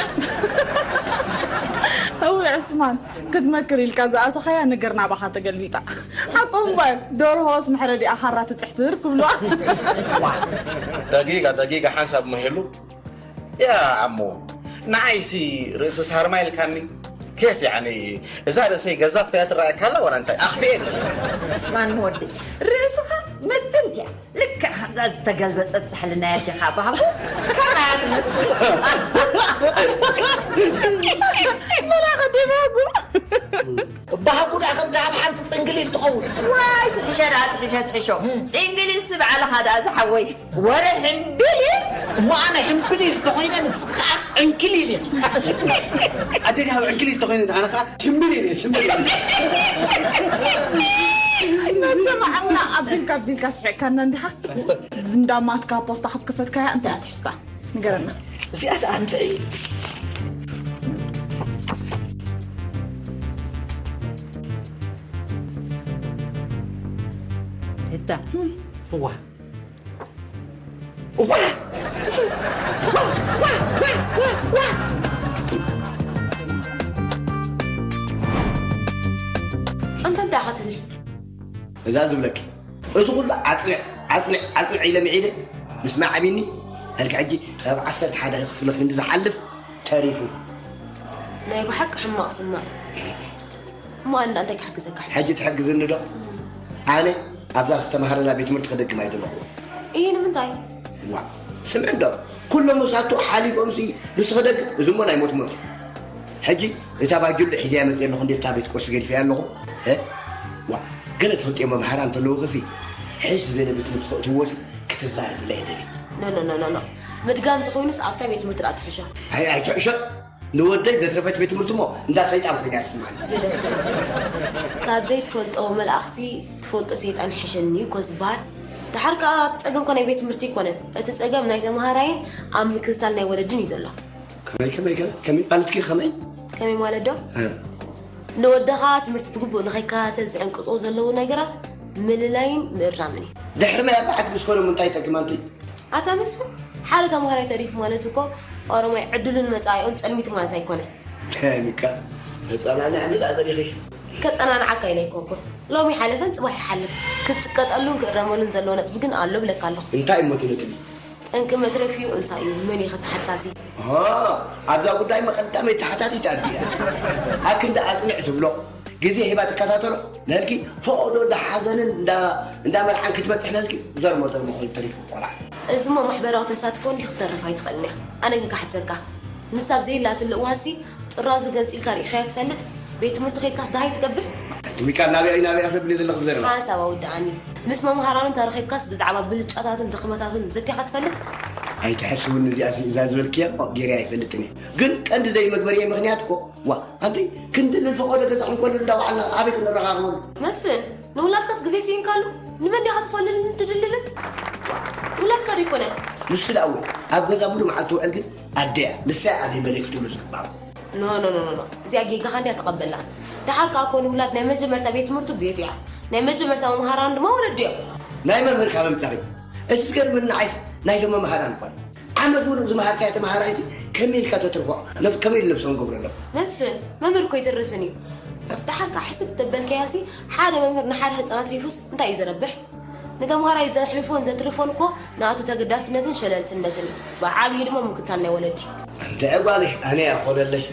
እውይ ዕስማን፣ ክትመክር ኢልካ ዝኣተኻያ ነገር ናባኻ ተገልቢጣ። ሓቁ እምበር፣ ደርሆስ መሕረዲኣ ካራ ትጽሕትር ክብልዋ። ዋ፣ ደቂቃ፣ ደቂቃ ሓንሳብ መሄሉ። ያ ዓሞ፣ ንዓይሲ ርእሲ ሳርማ ኢልካኒ። ኬፍ ያዕኒ፣ እዛ ርእሰይ ገዛፍ ኮይና ትረኣየካ ኣላ ወላ እንታይ? ኣኽፊኤኒ። እስማን ወዲ፣ ርእስኻ ምጥንቲ እያ። ልክዕ ከምዛ ዝተገልበጠት ዛሕሊ ናይ ኣዴኻ ባህጉ ከማያ ትመስል። መላኸ ደይ ባህጉ። ባህጉ ደኣ ከም ደሃብ ሓንቲ ጽንግሊል ትኸውን። ዋይ፣ ትሕሸ ደኣ፣ ትሕሸ፣ ትሕሾ። ጽንግሊልሲ ባዕልኻ ደኣ ዝሓወይ። ወረ ሕምቢሊል። እሞ ኣነ ሕምቢሊል ተኾይነ ንስኻ ዕንክሊል ኢኻ። ኣደ ደሃብ ዕንክሊል ተኾይነ ኣነ ኸኣ ሽምቢሊል እየ፣ ሽምቢሊል። መቸም ዓምና ኣቢልካ፣ ኣቢልካ ስሒቕካና እንዲኻ። ዝንዳማትካ ፖስታ ካብ ከፈትካያ እንታይ እያ ትሕዝታ? ንገረና። እዚኣ ደኣ እንታይ? ህታ። እዋ። እዋ! እዋ! እዋ! እዋ! እዋ! ኣንታ እንታይ ኢኻ ትብል? እዛ ዝብለኪ፣ እዚ ኩሉ ዓጽዕ፣ ዓጽዕ፣ ዓጽዕ ኢለ ምዒለ ምስ መዓቢኒ፣ ኣልካ ሕጂ ናብ ዓሰርተ ሓደ ክፍለ ክንዲ ዝሓልፍ ተሪፉ። ናይ ብሓቂ ሕማቕ ስማዕ። እሞ ኣነ እንታይ ክሕግዘካ? ሕጂ ትሕግዝኒ ዶ? ኣነ ኣብዛ ዝተማሃረላ ቤት ትምህርቲ ክደግም ኣይደለኹ። እይ፣ ንምንታይ? ዋ፣ ስምዒ እንዶ፣ ኩሎም መሳቱ ሓሊፎምሲ ንሱ ክደግም፣ እዚ እሞ ናይ ሞት ሞት። ሕጂ እታ ባጅሉ ሒዘያ መፅእ ኣለኹ እንዴ፣ እታ ቤት ቁርሲ ገዲፈያ ኣለኹ። እ? ዋ፣ ገለ ትፈልጥዮ መምሃራ እንተለውኽሲ፣ ሕሽ ዝበለ ቤት ትምህርቲ ከእትዎሲ ክትዛረብላ የደሊ። ኖ፣ ኖ፣ ኖ፣ ኖ፣ ኖ። ምድጋም እንተኾይኑስ ኣብታ ቤት ትምህርቲ ደኣ ትሕሾ። ኣይ፣ ኣይትሕሾ። ንወደይ ዘትረፈት ቤት ትምህርቲ እሞ እንዳ ሰይጣን ኮይና ትስምዓኒ። ግደፍ፣ ግደፍ፣ ግደፍ። ካብ ዘይትፈልጦ መልኣኽሲ ትፈልጦ ሰይጣን ይሕሸኒ እኮ ዝበሃል። ደሓር ከኣ እቲ ጸገም እኮ ናይ ቤት ትምህርቲ ኣይኮነን። እቲ ጸገም ናይ ተመሃራይን ኣብ ምክትታል ናይ ወለድን እዩ ዘሎ። ከመይ፣ ከመይ፣ ከመይ፣ ከመይ ማለትኪ ከመይ? ከመይ ማለት ዶ? እ። ንወደኻ ትምህርቲ ብግቡእ ንኸይከታተል ዝዕንቅጾ ዘለዉ ነገራት ምልላይን ምእራምን እዩ። ድሕሪ ናይ ኣባሓት ምስ ኮኖም እንታይ ይጠቅም ኣንቲ? ኣታ መስፍን፣ ሓደ ተምሃራይ ተሪፉ ማለት እኮ ኦሮማይ ዕድሉን መጻኢኡን ጸልሚቱ ማለት ኣይኮነን። ከሚካ፣ ተጸናንዕኒ ደኣ ደሊኺ። ከጸናንዓካ ኢለ ኣይኮንኩን። ሎሚ ሓለፈን ጽባሕ ይሓልፍ። ክትጽቀጠሉን ክእረመሉን ዘለዎ ነጥቢ ግን ኣሎ ብለካ ኣለኹ። እንታይ እሞ እቲ ነጥቢ? ጠንቂ መትረፊኡ እንታይ እዩ? መን እዩ ተሓታቲ? ኦ፣ ኣብዛ ጉዳይ መቐዳመይ ተሓታቲት ኣዲያ። ኣክንዲ ኣጽንዕ ትብሎ፣ ግዜ ሂባ ትከታተሎ፣ ነልኪ ፈቐዶ እንዳ ሓዘንን እንዳ፣ እንዳ መርዓን ክትበጽሕ ነልኪ ዘርሞ ዘርሞ ኮይኑ ተሪፉ ቆልዓ። እዚሞ ማሕበራዊ ተሳትፎ እንዲ ክትተርፍ ኣይትኽእልን እያ። ኣነ ግን ክሓተካ፣ ንሳ ኣብ ዘይላትሉ እዋንሲ ጥራዙ ገንጺልካ ርኢኻዮ ትፈልጥ? ቤት ትምህርቲ ከይድካስ ደሃይ ትገብር? ኣንቲ ሚካል ናበይ ናበይ ትብሊ ዘለኺ ዘረባ? ሓንሳብ ኣውድኣኒ። ምስ መምሃራኑ እንተረኺብካስ ብዛዕባ ብልጫታቱን ድኽመታቱን ዘቲኻ ትፈልጥ? ኣይትሐስውኒ፣ እዚኣሲ እዛ ዝበልክያ እኮ ገይረ ኣይፈልጥን እየ። ግን ቀንዲ ዘይመግበርየ ምኽንያት እኮ፣ ዋ፣ ኣንቲ ክንዲ ንፈቐዶ ገዛኹም ከሉ እንዳወዓልና ኣበይ ክንረኻኽበሉ? መስፍን፣ ንውላድካስ ግዜ ስኢንካሉ? ንመን ዲኻ ትኾልልን ትድልልን? ውላድካ ዶ ይኮነ? ንሱ ደኣ እውን ኣብ ገዛ ሙሉ መዓልቲ ትውዕል፣ ግን ኣደያ፣ ንሳ እያ ኣደይ መለይ ክትብሎ ዝግባእ። ኖ፣ ኖ፣ ኖ፣ ኖ፣ ኖ። እዚኣ ጌጋኻ እንድያ ተቐበላ። ደሓር ከኣ ኮነ ውላድ ናይ መጀመርታ ቤት ትምህርቱ ቤቱ እያ። ናይ መጀመርታ መምሃራኑ ድማ ወለዱ እዮም። ናይ መምህር ካብ ኣምጻሪ። እቲ ዝገርመኒ ንዓይስ ናይቶም መምሃራን እኳ። ዓመት ሙሉእ ዝመሃርካዮ ተምሃራይሲ ከመይ ኢልካ ተትርፎ? ነብ-፣ ከመይ ኢሉ ነብሶም ገብረሎም? መስፍን፣ መምህር እኮ ኣይተርፍን እዩ። ደሓር ከኣ ሕስብ ተበልካዮሲ ሓደ መምህር ንሓደ ህጻናት ሪፉስ እንታይ እዩ ዘረብሕ? ንተምሃራይ ዘሕልፎን ዘትርፎን እኮ ንኣቱ ተገዳስነትን ሸለልትነትን እዩ። ብዓብዪ ድማ ምክታል ናይ ወለዲ። እንድዒ ጓለይ፣ ኣነ እያ ኾለለይ።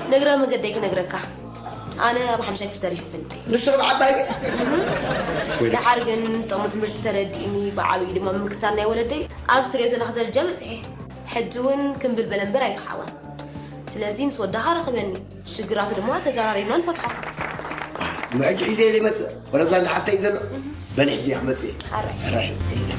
ንእግረ መገደይ ክነግረካ፣ ኣነ ኣብ ሓምሻይ ክፍሊ ተሪፈ ይፈልጥ እየ። ንሱ ኣብ ዓባይ? እህ። ወይለይ። ደሓር ግን ጥቕሚ ትምህርቲ ተረዲእኒ፣ ብዓብዪ ድማ ምክታል ናይ ወለደይ ኣብ ስርዮ ዘለኹ ደረጃ በጺሐ። ሕጂ እውን ክምብል በለ እምበር ኣይተሓዋን። ስለዚ ምስ ወዳኻ ርኽበኒ፣ ሽግራቱ ድማ ተዘራሪብና ንፈትሖ። ንሕጂ ሒዘ እየ ዘይመጽእ። ወረብዛ እንዳ ሓፍተይ እዩ ዘሎ። በሊ ሕጂ እየ ክመጽእ እየ። ኣረ። ኣረ፣ ሒዘ።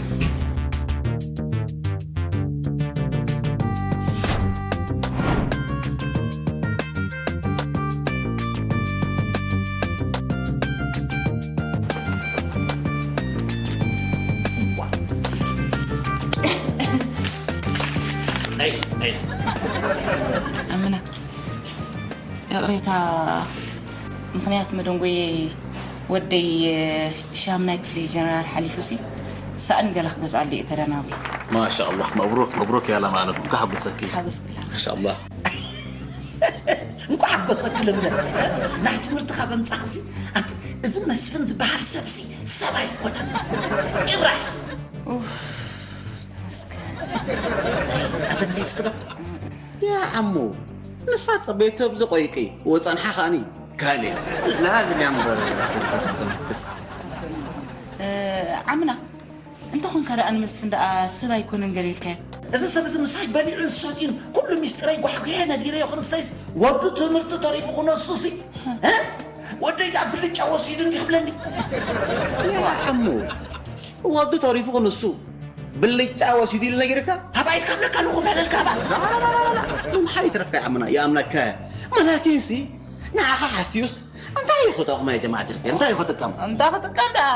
ኣይ፣ ኣይ። ኣምና፣ ይቕሬታ፣ ምኽንያት መደንጎየይ ወደይ ሻምናይ ክፍሊ ጀነራል ሓሊፉሲ ሳእኒ ገለ ክገዝኣሉ እየ ተደናጉየ። ማሻ ኣላህ፣ መብሩክ፣ መብሩክ ያለም ዓለም፣ እንኳ ሓጎሰኪ። ሓጎስኩላ። ማሻ ኣላህ። እንኳ ሓጎሰኪ ልብለ። ናይ ትምህርቲ ካብ ኣምጻኽሲ፣ ኣንቲ፣ እዚ መስፍን ዝበሃል ሰብሲ ሰብ ኣይኮነን። ጭራሽ። ኡፍ፣ ተመስገን። ኣተንፊስኩ ዶ? ያ ዓሙ፣ ንሳ ጸበየቶ ኣብዚ ቆይቂ፣ ወጸንሓ ከኣኒ። ካልእ፣ ለሃዝን እያ እምበር፣ ተስተንፍስ። እ፣ ዓምና፣ እንተኾንካ ደኣ ንመስፍን ደኣ ሰብ ኣይኮነን ገለ ኢልካዮ። እዚ ሰብ እዚ ምሳይ በሊዑን ሰትዩን ኩሉ ሚስጥረይ ጓሕጒሐ ነጊረዮ ክንሰይስ፣ ወዱ ትምህርቲ ተሪፉ ክነሱሲ፣ እ? ወደይ ደኣ ብልጫ ወሲዱ እንዲ ክብለኒ። ያ ዓሙ፣ ወዱ ተሪፉ ክንሱ ብልጫ ወሲዱ ኢሉ ነጊርካ? ኣባይ ካብለካ ኣለኹ፣ ምሕለልካ ኣባ። ላ፣ ላ፣ ላ፣ ላ፣ ላ። ምምሓር ይትረፍካ ይኣምና፣ ይኣምነካ። መላኪንሲ ንዓኻ ሓስዩስ እንታይ እዩ ክጠቕሞ፣ ያ ጀማዓ ትርኪ? እንታይ እዩ ክጥቀም? እንታይ ክጥቀም ደኣ?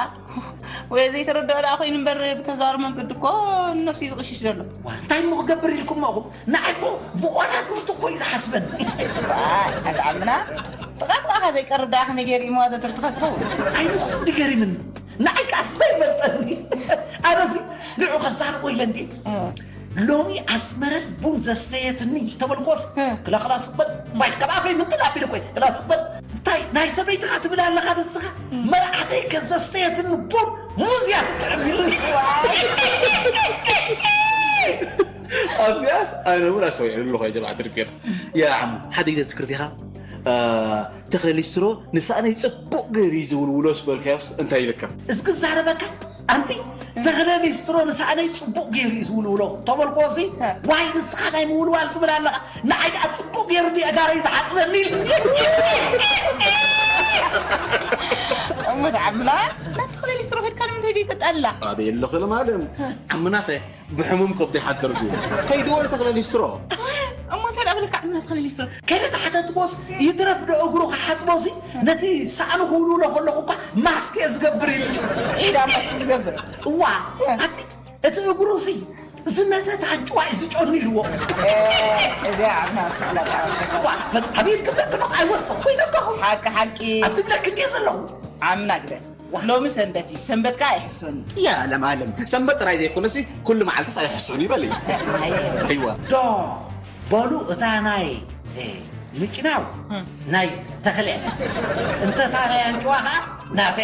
ወይ ዘይተረድኦ ደኣ ኮይኑ እምበር፣ ብተዘዋዋሪ መንገዲ እኮ ንነብሱ እዩ ዝቕሽሽ ዘሎ። ዋ፣ እንታይ እሞ ክገብር ኢልኩሞ ኢኹም? ንዓይ እኮ መዋዳድርቲ እኮ እዩ ዝሓስበኒ። ዋይ፣ ኣታ ዓምና፣ ጥቓ ጥቓኻ ዘይቀርብ ደኣ ከመይ ገይሩ እዩ መዋዳድርትኻ ዝኸውን? ኣይ፣ ንሱ እንዲ ገሪምኒ። ንዓይ ከኣ ዘይፈልጠኒ። ኣነሲ ንዑ ከዛርቦ ኢለ እንዲ። እ። ሎሚ ኣስመረት ቡን ዘስተየትኒ ተበልኮስ፣ እ። ክላ ክላ ስበል፣ ማይ ካብ ኣፈይ ምንጥል ኣቢሉ ኮይ፣ ክላ ስበል። እንታይ ናይ ሰበይትኻ ትብል ኣለኻ ንስኻ? እ። መርዓተይ ከዘስተየትኒ ቡን ሙዝ እያ ትጥዕም ኢሉኒ። ኣብዚኣስ ኣነ እውን ኣስተውዒሉ ኣለኹ፣ ያ ጀማዓ ትርኪ። ያ ዓሙ፣ ሓደ ግዜ ትዝክር ዲኻ? እ፣ ተኽለ ሊስትሮ ንሳእነይ ጽቡቕ ገይሩ እዩ ዝውልውሎስ በልካዮስ እንታይ ኢልካ? እስኪ ዛረበካ፣ ኣንቲ፣ ተኽለ ሊስትሮ ንሳእነይ ጽቡቕ ገይሩ እዩ ዝውልውሎ ተበልኮሲ፣ እ። ዋይ ንስኻ ናይ ምውልዋል ትብል ኣለኻ፣ ንዓይ ደኣ ጽቡቕ ገይሩ ድየ ጋረይ ዝሓጽበኒ ኢሉ። እሞ ተዓምላ፣ ናብ ተኽለ ሊስትሮ ከድካ ንምንታይ ዘይተጣላ? ኣበይ ኣለኺ ለማለም? ዓምናኸ ብሕሙም ከብዲ ሓተር ድዩ? ከይድዎ ንተኽለ ሊስትሮ። እሞ እንታይ ደኣ በለካ ዓምና ተኽለ ሊስትሮ? ከይደ ተሓተትቦስ ይትረፍ ዶ እግሩ ክሓጽቦሲ፣ ነቲ ሳእኑ ክውልውሎ ከለኹ እኳ ማስክ እየ ዝገብር ኢሉ። ኢዳ ማስክ ዝገብር? እዋ፣ ኣቲ፣ እቲ እግሩሲ ዝመተት ኣጭዋ እዩ ዝጨኑ ኢልዎ። እ፣ እዚኣ ዓምና ስቕላ ጣዕሰ። ዋ፣ በጣም ኢልክብለክ ዶ ኣይወሰኽኩ ኢለካኹ። ሓቂ፣ ሓቂ። ኣብ ትብለክ እንድየ ዘለኹ። ዓምና ግደፍ። ሎሚ ሰንበት እዩ፣ ሰንበት ከኣ ኣይሕሶን እዩ። ያ ለማለም፣ ሰንበት ጥራይ ዘይኮነሲ ኩሉ መዓልትስ ኣይሕሶን እዩ በሊ። ኣይዋ። ዶ በሉ እታ ናይ፣ እ፣ ምጭናው ናይ ተኽለ፣ እንተ እታ ናይ ኣንጭዋ ኸኣ ናተ።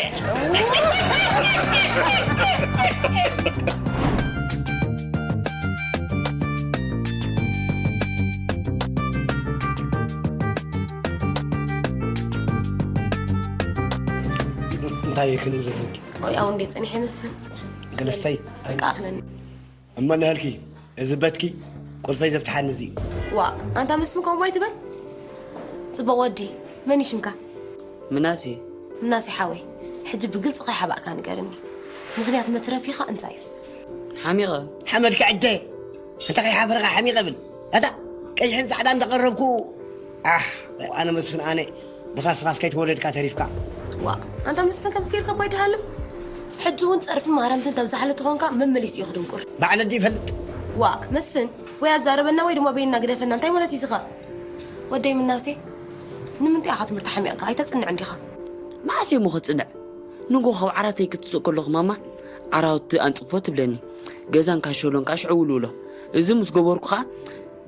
እንታይ እዩ ክንእዘዘኪ? ወይ ኣው እንዴ ጸኒሐ መስፍን? ገለሰይ። በቃ ኣኽለኒ። እሞ ንህልኪ፣ እዚ በትኪ ቁልፈይ ዘፍትሓኒ እዚ እዩ። ዋ፣ ኣንታ መስፍን ከምኡ ኣይትበል። ጽቡቕ ወዲ፣ መን እዩ ሽምካ? ምናሴ። ምናሴ ሓወይ፣ ሕጂ ብግልጺ ከይሓባእካ ንገርኒ። ምኽንያት መትረፊኻ እንታይ እዩ? ሓሚቐ። ሓመድ ክዕደ። እንተ ከይሓፈርካ ሓሚቐ ብል። ኣታ ቀይሕን ጻዕዳን እንዳቐረብኩ፣ ኣሕ፣ ኣነ መስፍን ኣነ፣ ብኻስኻስ ከይተወለድካ ተሪፍካ። ዋ፣ ኣንታ መስፍን ከምዚ ጌርካ እኳ ኣይደሃልም። ሕጂ እውን ጸርፍን ማህረምትን ተብዝሓሉ ተኾንካ መመሊሱ እዩ ክድንቁር። ባዕለ ድዩ ይፈልጥ? ዋ፣ መስፍን፣ ወይ ኣዛረበና ወይ ድማ በይንና ግደፈና፣ እንታይ ማለት እዩ ዝኸ? ወደይ ምናሴ፣ ንምንታይ ኢኻ ትምህርቲ ሓሚቕካ? ኣይተጽንዕን ዲኻ? መዓስ እየ እሞ ክጽንዕ? ንግሆ ካብ ዓራተይ ክትስእ ከለኹ ማማ፣ "ዓራውቲ ኣንጽፎ" ትብለኒ። ገዛን ካሾሎን ከኣ ሽዑ ውልውሎ። እዚ ምስ ገበርኩ ከኣ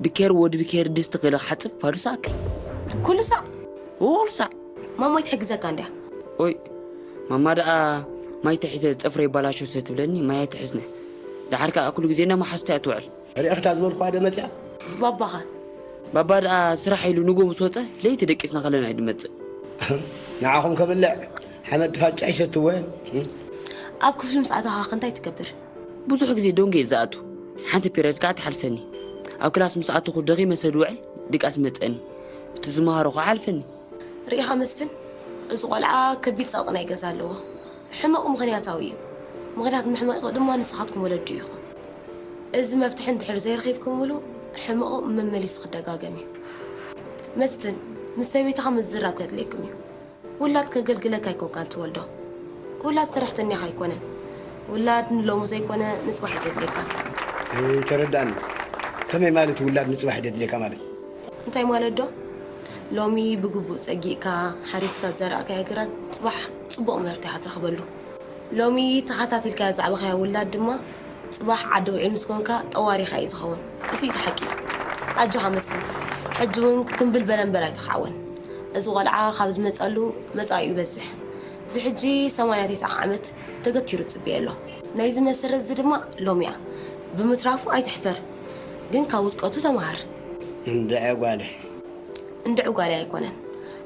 ድኬር ወዲ ብኬር ድስቲ ገለ ክሓጽብ ፋዱስ ኣክል። ኩሉ ሳዕ? ኩሉ ሳዕ። ማማ ኣይትሕግዘካ እንድያ። ኦይ፣ ማማ ደኣ ማይ ተሒዘ ጸፍረ ይባላሾ ስለ ትብለኒ ማይ ኣይትሕዝነ። ደሓር ከኣ ኩሉ ግዜ እናመሓዝኩ እያ ትውዕል። ርኢኽታ ዝበልኩዋ ዶ መጽያ? ባባኸ? ባባ ደኣ ስራሕ ኢሉ ንግሆ ምስ ወጸ ለይቲ ደቂስና ከለና እዩ ድመጽእ። ንዓኹም ከብልዕ ሓመድ ፋጫ ይሰትዎ። ኣብ ክፍሊ ምስ ኣተኻ እንታይ ትገብር? ብዙሕ ግዜ ደንጎ እየ ዝኣቱ። ሓንቲ ፔርዮድ ከኣ ትሓልፈኒ። ኣብ ክላስ ምስ ኣተኹ ደኺመ ስለ ዝውዕል ድቃስ ይመጸኒ። እቲ ዝመሃሮ ከኣ ይሓልፈኒ። ርኢኻ መስፍን፣ እዚ ቆልዓ ከቢድ ጸቕጢ ናይ ገዛ ኣለዎ። ሕመቑ ምኽንያታዊ እዩ። ምኽንያት መሕመቒኡ ድማ ንስኻትኩም ወለዱ ኢኹም። እዚ መፍትሒ እንድሕር ዘይረኺብኩምሉ፣ ሕመቑ መመሊሱ ክደጋገም እዩ። መስፍን፣ ምስ ሰበይትኻ ምዝራብ ከድልየኩም እዩ። ውላድ ከገልግለካ ኣይኮንካን ትወልዶ። ውላድ ሰራሕተኛኻ ኣይኮነን። ውላድ ንሎሚ ዘይኮነ ንጽባሕ እዩ ዘድልየካ። ኣይተረዳእን። ከመይ ማለት ውላድ ንጽባሕ ደድልየካ ማለት? እንታይ ማለት ዶ? ሎሚ ብግቡእ ጸጊእካ፣ ሓሪስካ ዝዘራእካዮ ግራት ጽባሕ ጽቡቕ ምህርቲ ኢኻ ትረኽበሉ። ሎሚ ተኸታቲልካዮ ዘዕበኻዮ ውላድ ድማ ጽባሕ ዓዲ ውዒል ምስ ኮንካ ጠዋሪኻ እዩ ዝኸውን። እዚ እዩ እቲ ሓቂ። ኣጆኻ መስፍን። ሕጂ እውን ክምብል በለምበር ኣይትኸዓወን። እዚ ቆልዓ ካብ ዝመጸሉ መጻኢኡ ይበዝሕ። ብሕጂ ሰማንያ ተስዓ ዓመት ተገቲሩ ጽበዮ ኣሎ። ናይዚ መሰረት እዚ ድማ ሎሚ እያ። ብምትራፉ ኣይትሕፈር። ግን ካብ ውድቀቱ ተመሃር። እንድዒ ጓለይ። እንድዒ ጓለይ ኣይኮነን።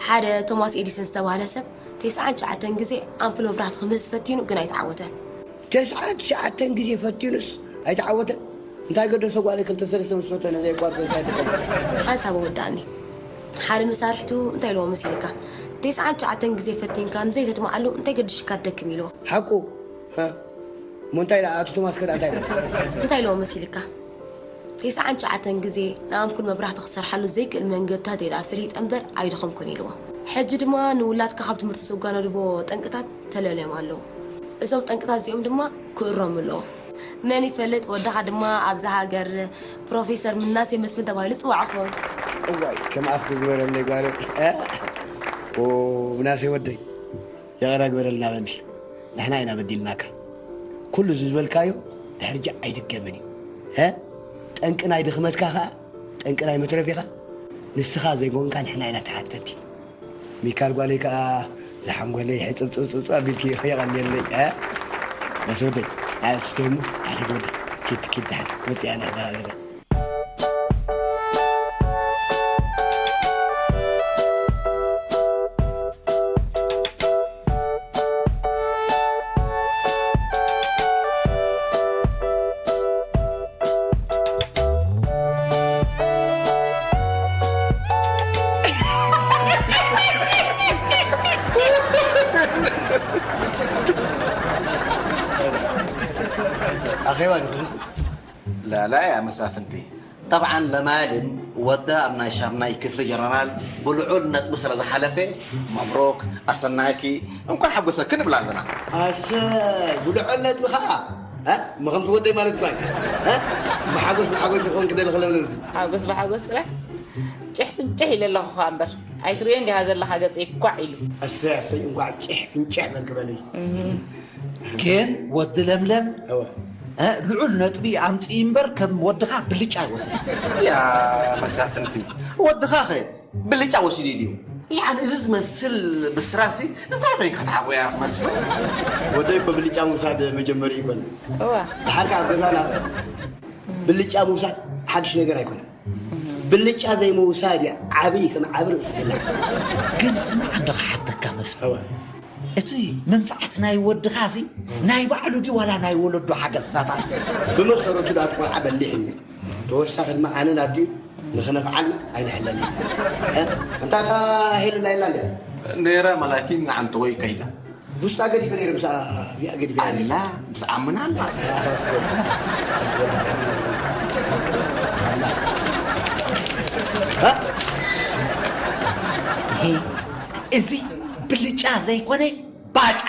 ሓደ ቶማስ ኤዲሰን ዝተባህለ ሰብ ተስዓን ትሽዓተን ግዜ ኣምፑል መብራህቲ ክምህዝ ፈቲኑ ግን ኣይተዓወተን። ተስዓን ትሽዓተን ግዜ ፈቲኑስ ኣይተዓወተን? እንታይ ገደሶ ጓለይ ክልተ ሰለስተ ምስ ፈተነ ዘይቋርጾ እንታይ ይጥቀም? ሓንሳብ ኣወዳእኒ። ሓደ መሳርሕቱ እንታይ ኢልዎ መሲልካ? ተስዓን ትሽዓተን ግዜ ፈቲንካ ንዘይተድምዓሉ እንታይ ገድሽካ ትደክም ኢልዎ። ሓቁ? ሃ? እሞ እንታይ ኢላ ኣቶ ቶማስ ከ እንታይ ኢሉ? እንታይ ኢልዎ መሲልካ? ተስዓን ትሽዓተን ግዜ ንኣምፑል መብራህቲ ክሰርሓሉ ዘይክእል መንገድታት ኢላ ፈሊጠ እምበር ኣይደኸምኩን ኢልዎ። ሕጂ ድማ ንውላድካ ካብ ትምህርቲ ዘጓነድዎ ጠንቅታት ተለልዮም ኣለዉ። እዞም ጠንቅታት እዚኦም ድማ ክእረሙ ኣለዎም። መን ይፈልጥ ወድኻ ድማ ኣብዛ ሃገር ፕሮፌሰር ምናሴ መስፍን ተባሂሉ ይጽዋዕ ክኸውን። እዋይ ከም ኣፍ ክግበረለይ ጓለይ። እ? ኦ ምናሴ ወደይ። ይቕረ ግበረልና በል። ንሕና ኢና በዲልናካ። ኩሉ እዚ ዝበልካዮ ድሕሪ ሕጂ ኣይድገምን እዩ። ሀ? ጠንቂ ናይ ድኽመትካ ኸኣ፣ ጠንቂ ናይ መትረፊኻ ንስኻ ዘይኮንካ ንሕና ኢና ተሓተቲ። ሚካል ጓለይ ከኣ ዝሓንጎለይ ሕጽብጽብጽብጽብ ኣቢልክዮ የቐንየለይ። ሀ? በስ ወደይ፣ ኣስትዮ እሞ፣ ኣኺት ወደይ፣ ኪድ፣ ኪድ ደሓን፣ መጺኣ ንሕና ገዛ። ኣኼባ ድሕሪሱ ላላ እያ መሳፍንቲ። ጠብዓን ለማልን ወዳ ኣብ ናይ ሻምናይ ክፍሊ ጀነራል ብልዑል ነጥቢ ስለ ዝሓለፈ፣ መብሩክ፣ ኣሰናይኪ፣ እንኳን ሓጎሰኪ ንብል ኣለና። ኣሰይ፣ ብልዑል ነጥቢ ኸዓ? እ? መኸምቲ ወደይ ማለት እኳ እዩ። እ? ብሓጎስ ንሓጎስ ይኾን ክደሊ ከለምለም እዚ። ሓጎስ ብሓጎስ ጥራሕ ጭሕ ፍንጭሕ ኢለ ኣለኹ ኸዓ እምበር። ኣይትርእዮን ዲኻ ዘለኻ ገጸይ ኳዕ ኢሉ። ኣሰይ ኣሰይ፣ እንኳዕ ጭሕ ፍንጭሕ በልክ በለይ። ግን ወዲ ለምለም፣ እወ። እ፣ ልዑል ነጥቢ ኣምጽእ እምበር ከም ወድኻ ብልጫ ኣይወስድ። ያ መሳፍንቲ፣ ወድኻ ኸ ብልጫ ወሲዱ ድዩ? ያኒ እዚ ዝመስል ብስራሲ እንታይ ኮይንካ ትሓቆያ መስፍን? ወደይ እኮ ብልጫ ምውሳድ መጀመሪ ይኮነ። እዋ። ድሓር ከኣ ኣብ ገዛና ብልጫ ምውሳድ ሓድሽ ነገር ኣይኮነን። ብልጫ ዘይምውሳድ እዩ ዓቢ ከም ዓቢ ርእሲ ዝብላዕ። ግን ስማዕ እንዶ ክሓተካ መስፍን። እዋ። እቲ መንፍዓት ናይ ወድኻሲ ናይ ባዕሉ ድዩ ዋላ ናይ ወለዶ ሓገዝ ናታ? ብመሰረቱ ዳት ቆልዓ በሊሕ እንዲ። ተወሳኺ ድማ ኣነን ኣዲኡ ንኽነፍዓልና ኣይንሕለልን። እ? እንታ እታ ሄሉ ናይ ላለ? ነይራ መላኪን ንዓንተ ወይ ከይዳ። ቡስታ ገዲፈ ነይረ ምሳ ቢኣ ገዲፈ ነይረ። ኣላ፣ ምስ ዓምና ኣላ። ኣስበላ፣ ኣስበላ፣ ኣስበላ። እ? እዚ ብልጫ ዘይኮነ ባጫ።